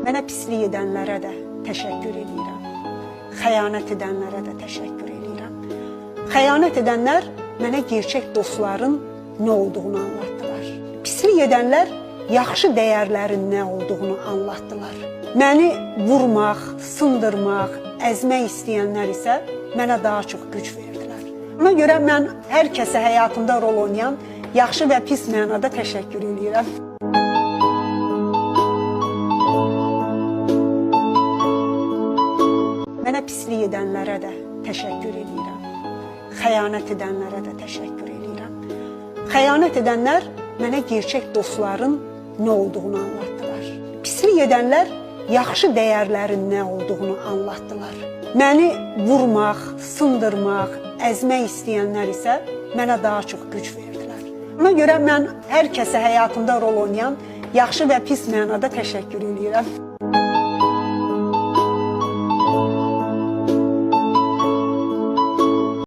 Mənə pislik edənlərə də təşəkkür eləyirəm. Xəyanət edənlərə də təşəkkür eləyirəm. Xəyanət edənlər mənə gerçək dostların nə olduğunu anlatdılar. Pislik edənlər yaxşı dəyərlərin nə olduğunu anlatdılar. Məni vurmaq, sındırmaq, əzmək istəyənlər isə mənə daha çox güc verdilər. Ona görə mən hər kəsə həyatımda rol oynayan yaxşı və pis mənada təşəkkür eləyirəm. Mənə pislik edənlərə də təşəkkür eləyirəm. Xəyanət edənlərə də təşəkkür eləyirəm. Xəyanət edənlər mənə gerçək dostların nə olduğunu anlatdılar. Pislik edənlər yaxşı dəyərlərin nə olduğunu anlatdılar. Məni vurmaq, sındırmaq, əzmək istəyənlər isə mənə daha çox güc verdilər. Ona görə mən hər kəsə həyatımda rol oynayan yaxşı və pis mənada təşəkkür eləyirəm.